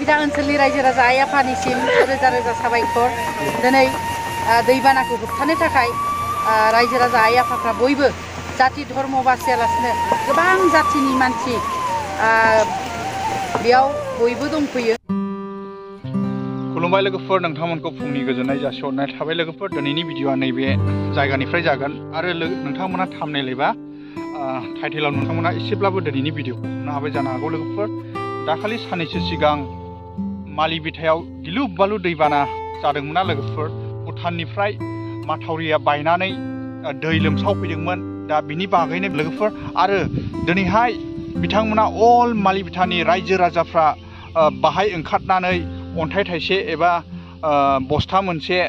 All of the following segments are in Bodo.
मालिभिटा ओनसोलनि रायजो राजा आइ आफानिसिम रोजा रोजा साबायखर दिनै दैबानाखौ होबथानो थाखाय रायजो राजा आइ आफाफ्रा बयबो जाति धर्म बासियालासिनो गोबां जातिनि मानसि बेयाव बयबो दंफैयो। खुलुमबाय लोगोफोर, नोंथांमोनखौ फुंनि गोजोननाय जासिहरनाय थाबाय लोगोफोर। दिनैनि भिडिअआ नैबे जायगानिफ्राय जागोन आरो नोंथांमोना थाम्बनेल एबा टाइटेलाव नोंथांमोना एसेब्लाबो दिनैनि भिडिअखौ हमनो हाबाय जानो हागौ लोगोफोर। दाखालि साननैसो सिगां मालिभिटायाव गिलु बालु दैबाना जादोंमोनना लोगोफोर। भुटाननिफ्राय माथावरिया बायनानै दै लोमसावफैदोंमोन। दा बिनि बागैनो लोगोफोर आरो दिनैहाय बिथांमोना अल मालिभिटानि रायजो राजाफ्रा बाहाय ओंखारनानै अन्थाइ थाइसे एबा बस्था मोनसे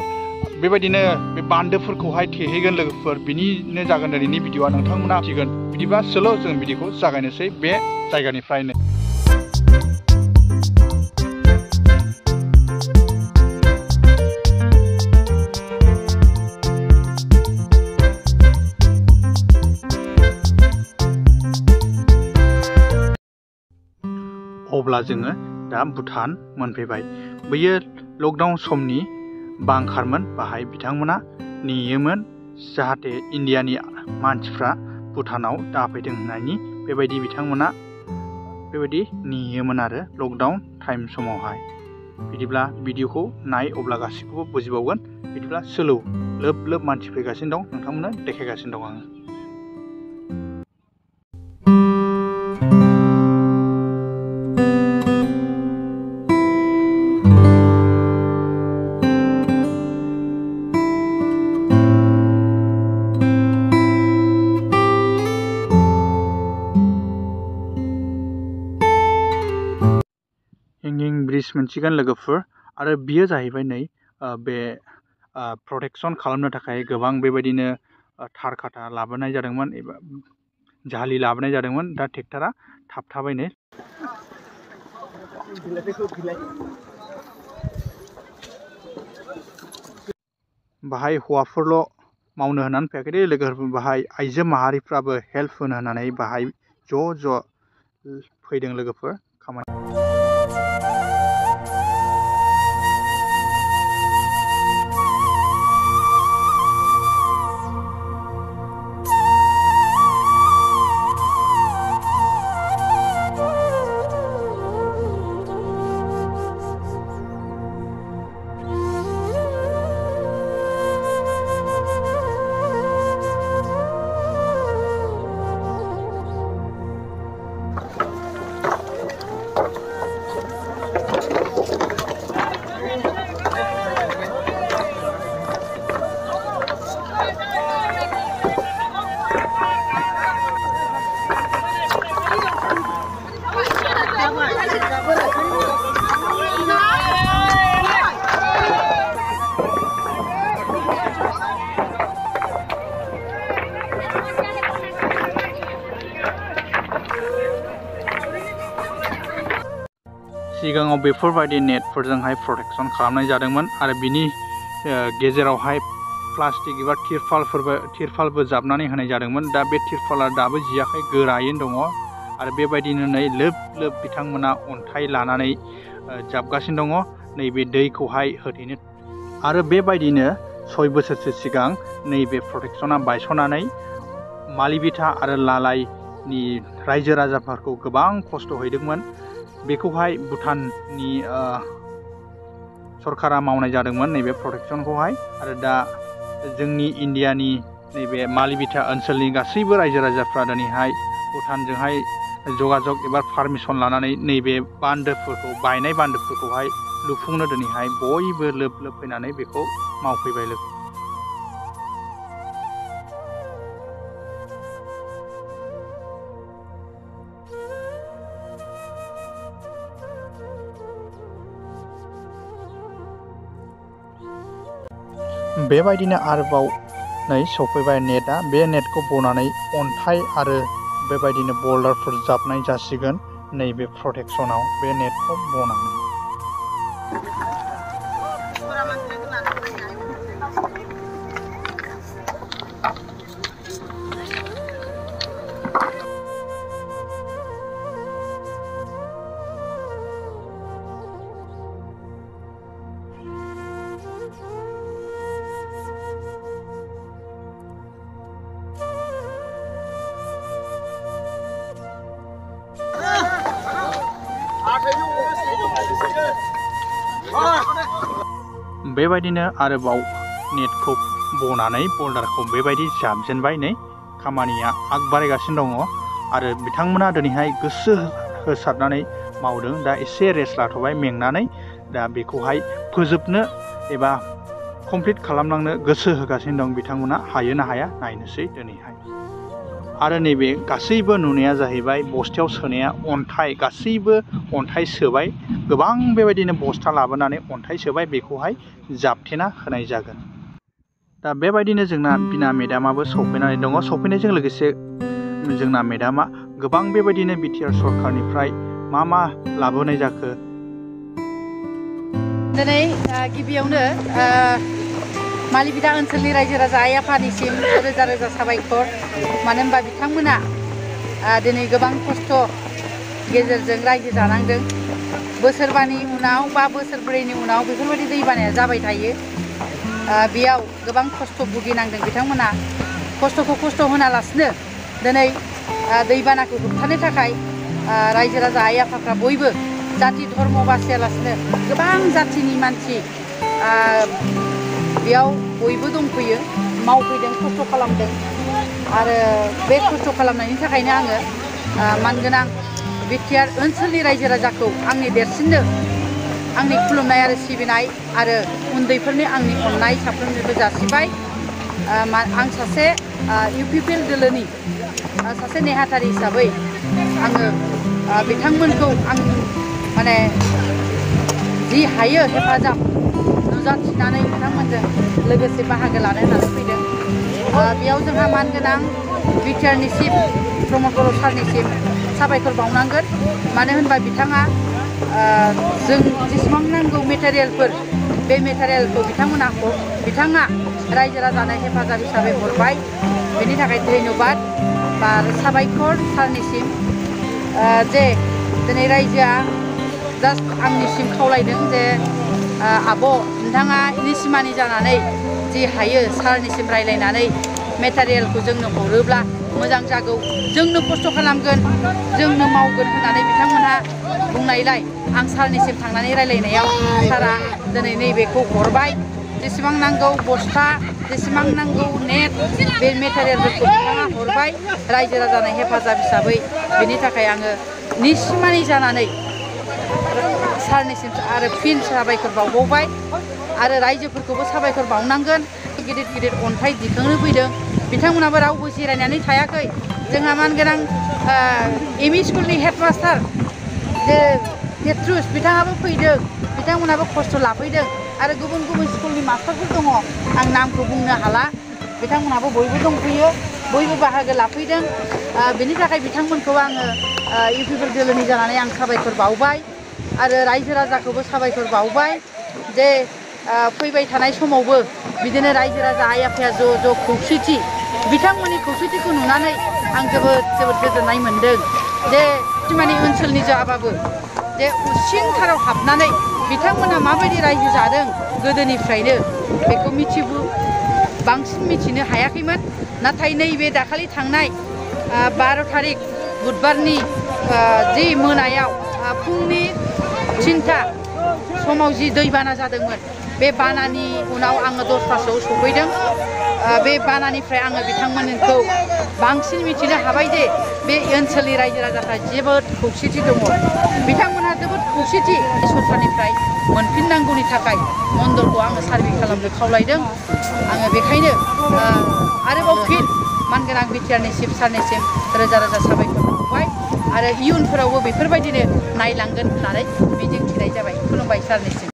बेबायदिनो बे बान्दोफोरखौहाय थेहैगोन लोगोफोर। बिनिनो जागोन दिनैनि भिडिअआ, नोंथांमोना मिथिगोन। बिदिबा सोलो जों भिडिअखौ जागायनोसै बे जायगानिफ्रायनो। अब्ला जोङो दा भुटान मोनफैबाय। बैयो लकडाउन समनि बांखारमोन। बाहाय बिथांमोना नेयोमोन जाहाथे इन्डियानि मानसिफ्रा भुटानाव दाफैथों होननायनि बेबायदि बिथांमोना बेबायदि नेयोमोन आरो लकडाउन टाइम समावहाय। बिदिब्ला भिडिअखौ नाय, अब्ला गासैखौबो बुजिबावगोन। बिदिब्ला सोलौ लोब लोब मानसि फैगासिनो दं, नोंथांमोननो देखायगासिनो दं आङो। ब्रिज मोनसिगोन लोगोफोर आरो बियो जाहैबाय नै बे प्रटेक्सन खालामनो थाखाय गोबां बेबायदिनो थार खाथा लाबोनाय जादोंमोन एबा जालि लाबोनाय जादोंमोन। दा ट्रेक्टरा थाबथाबाय नै। बाहाय हौवाफोरल' मावनो होननानै फैयाखै दे लोगोफोर, बाहाय आइजो माहारिफ्राबो हेल्प होनो होननानै बाहाय ज' फैदों लोगोफोर खामानि। सिगाङाव बेफोरबायदि नेटफोरजोंहाय प्रटेक्सन खालामनाय जादोंमोन आरो बिनि गेजेरावहाय प्लास्टिक एबा तिरपालबो जाबनानै होनाय जादोंमोन। दा बे तिरपाला दाबो जियाखै, गोरायैनो दङ आरो बेबायदिनो नै लोब लोब बिथांमोना अन्थाइ लानानै जाबगासिनो दङ नैबे दैखौहाय होथेनो। आरो बेबायदिनो 6 बोसोरसो सिगां नैबे प्रटेक्सना बायस'नानै मालिभिटा आरो लालाइनि रायजो राजाफोरखौ गोबां खस्थ' हैदोंमोन। बेखौहाय भुटाननि सरकारा मावनाय जादोंमोन नैबे प्रटेक्सनखौहाय। आरो दा जोंनि इन्डियानि नैबे मालिभिटा ओनसोलनि गासैबो रायजो राजाफ्रा दिनैहाय भुटानजोंहाय जगाजग एबा पारमिसन लानानै नैबे बान्दोफोरखौ बायनाय बान्दोफोरखौहाय लुफुंनो दिनैहाय बयबो लोब लोब फैनानै बेखौ मावफैबाय लोगो। बेबायदिनो आरोबाव नै सफैबाय नेटआ। बे नेटखौ बनानै अन्थाइ आरो बेबायदिनो बल्डारफोर जाबनाय जासिगोन नैबे प्रटेक्सनाव बे नेटखौ बनानै। बेबायदिनो आरोबाव नेटखौ बनानै बल्डारखौ बेबायदि जाबजेनबाय नै खामानिया आग बारायगासिनो दङ आरो बिथांमोना दिनैहाय गोसो होसारनानै मावदों। दा एसे रेस्ट लाथ'बाय मेंनानै, दा बेखौहाय फोजोबनो एबा कमप्लिट खालामलांनो गोसो होगासिनो दं बिथांमोना। हायो ना हाया नायनोसै दिनैहाय। आरो नैबे गासैबो नुनाया जाहैबाय बस्थायाव सोनाया अन्थाइ, गासैबो अन्थाइ सोबाय, गोबां बेबायदिनो बस्था लाबोनानै अन्थाइ सोबाय, बेखौहाय जाबथेना होनाय जागोन। दा बेबायदिनो जोंना बिना मेदामाबो सफैनानै दङ। सफैनायजों लोगोसे जोंना मेदामा गोबां बेबायदिनो बिटिआर सरखारनिफ्राय मा लाबोनाय जाखो। दिनै गिबियावनो मालिभिटा ओनसोलनि रायजो राजा आइ आफानिसिम रोजा रोजा साबायखर। मानो होनबा बिथांमोना दिनै गोबां खस्थ' गेजेरजों रायजो जानांदों। बोसोरबानि उनाव बा बोसोरब्रैनि उनाव बेफोरबायदि दैबानाया जाबाय थायो। बेयाव गोबां खस्थ' भुगिनांदों बिथांमोना। खस्थ'खौ खस्थ' होनालासिनो दिनै दैबानाखौ होबथानो थाखाय रायजो राजा आइ आफाफ्रा बयबो जाति धर्म बासियालासिनो गोबां जातिनि मानसि बेयाव बयबो दंफैयो, मावफैदों, खस्थ' खालामदों। आरो बे खस्थ' खालामनायनि थाखायनो आङो मानगोनां बिटिआर ओनसोलनि रायजो राजाखौ आंनि देरसिननो आंनि खुलुमनाय आरो सिबिनाय आरो उन्दैफोरनि आंनि अननाय साफ्रोमनोबो जासिबाय। आं सासे इउपिपिएल दोलोनि सासे नेहाथारि हिसाबै आङो बिथांमोनखौ आं माने जि हायो हेफाजाब नुजाथिनानै बिथांमोनजों लोगोसे बाहागो लानो होननानै फैदों। बेयाव जोंहा मानगोनां बिटिआरनि चिफ प्रमद बर' सारनिसिम साबायखर बावनांगोन। मानो होनबा बिथाङा जों जेसेबां नांगौ मेटेरियेलफोर, बे मेटेरियेलखौ बिथाङा रायजो राजानो हेफाजाब हिसाबै हरबाय। बेनि थाखाय धन्यबाद बा साबायखर सारनिसिम। जे दिनै रायजोआ जास्ट आंनिसिम खावलायदों जे आब' नोंथाङा निसिमानि जानानै जि हायो सारनिसिम रायलायनानै मेटेरियेलखौ जोंनो हरोब्ला मोजां जागौ, जोंनो खस्थ' खालामगोन, जोंनो मावगोन होननानै बिथांमोनहा बुंनायलाय आं सारनिसिम थांनानै रायलायनायाव सारा दिनै नैबेखौ हरबाय। जेसेबां नांगौ बस्था, जेसेबां नांगौ नेट, बे मेटेरियेलफोरखौ बिथाङा हरबाय रायजो राजानो हेफाजाब हिसाबै। बेनि थाखाय आङो निसिमानि जानानै सारनिसिम आरो फिन साबायखर बावबावबाय। आरो रायजोफोरखौबो साबायखर बावनांगोन। गिदिर गिदिर अन्थाइ दिखांनो फैदों, बिथांमोनाबो रावबो जिरायनानै थायाखै। जोंहा मानगोनां एमइ स्कुलनि हेडमास्टार जे पेट्रुस बिथाङाबो फैदों, बिथांमोनाबो खस्थ' लाफैदों। आरो गुबुन गुबुन स्कुलनि मास्टारफोर दङ, आं नामखौ बुंनो हाला, बिथांमोनाबो बयबो दंफैयो, बयबो बाहागो लाफैदों। बेनि थाखाय बिथांमोनखौ आङो इउपिपिएल दोलोनि जानानै आं साबायखर बावबाय। आरो रायजो राजाखौबो साबायखर बावबाय जे फैबाय थानाय समावबो बिदिनो रायजो राजा आइ आफाया ज' खौसेथि, बिथांमोननि खौसेथिखौ नुनानै आं जोबोद गोजोननाय मोनदों। जे माने ओनसोलनि जाबाबो जे सिंथाराव हाबनानै बिथांमोना माबायदि रायजो जादों गोदोनिफ्रायनो बेखौ बांसिन मिथिनो हायाखैमोन। नाथाय नैबे दाखालि थांनाय 12 थारिख बुधबारनि जि मोनायाव फुंनि 3टा समाव जि दैबाना जादोंमोन, बे बानानि उनाव आङो 10टासोआव सफैदों। बे बानानिफ्राय आङो बिथांमोनखौ बांसिन मिथिनो हाबाय जे बे ओनसोलनि रायजो राजाफ्रा जोबोद खौसेथि दङ। बिथांमोनहा जोबोद खौसेथि सरखारनिफ्राय मोनफिननांगौनि थाखाय मन्दलखौ आङो सार्भे खालामनो खावलायदों। आङो बेखायनो आरोबाव फिन मानगोनां बिटिआरनि चिफ सारनिसिम रोजा रोजा साबायखर बावबाय। आरो इयुनफोरावबो बेफोरबायदिनो नायलांगोन होननानै मिजिंथिनाय जाबाय। खुलुमबाय सारनिसिम।